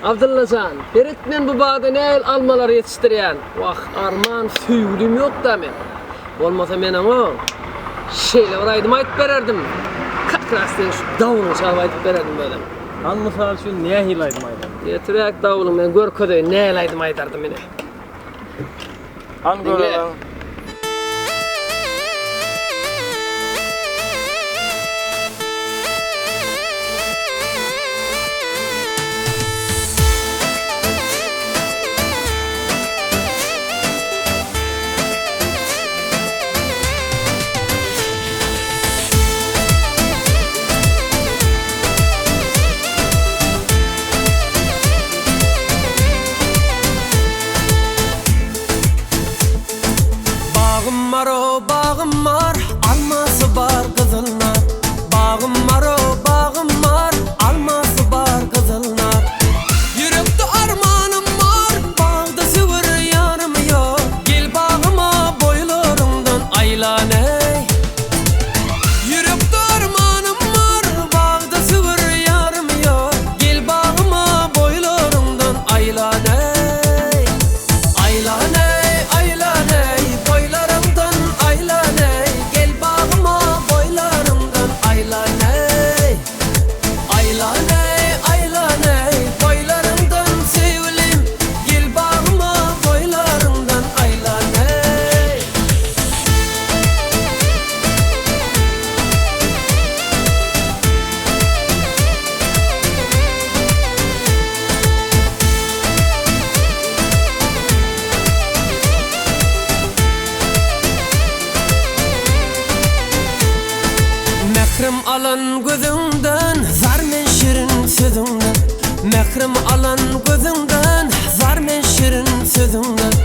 Abdylla jan, seret men bu bagda nähili almalary ýetişdirýän. Wah, arman söýgülim ýok-da men. Bolmasa men oňa şeýle bir aýdym aýdyp bererdim. Kak ras seň şu dawulyňy çalyp aýdyp bererdim özem. Hany mysal üçin nähili aýdym aýdardyň? Getiräk dawulyňy men görkezeýin nähili aýdym aýdardym ine. Hany göreliň. Bagym bar-o, bagym bar, almasy bar gyzyl nar. Bagym bar-o, bagym bar, almasy bar gyzyl nar. Ýürekde armanym bar, bagda söwer ýarym ýok. Gel bagyma boýlaryňdan aýlan-eý. Ýürekde armanym bar, bagda söwer ýarym ýok. Gel bagyma boýlaryňdan aýlan-eý. Aýlan-eý, aýlan-eý, boýlaryňdan aýlan-eý. Gel bagyma boýlaryňdan aýlan-eý. Aýlan-eý, aýlan-eý, boýlaryňdan söýgülim, Gel bagyma boýlaryňdan aýlan-eý. Mährim alan gözüňden, zar men şirin sözüňden. Mährim alan gözüňden, zar men şirin sözüňden.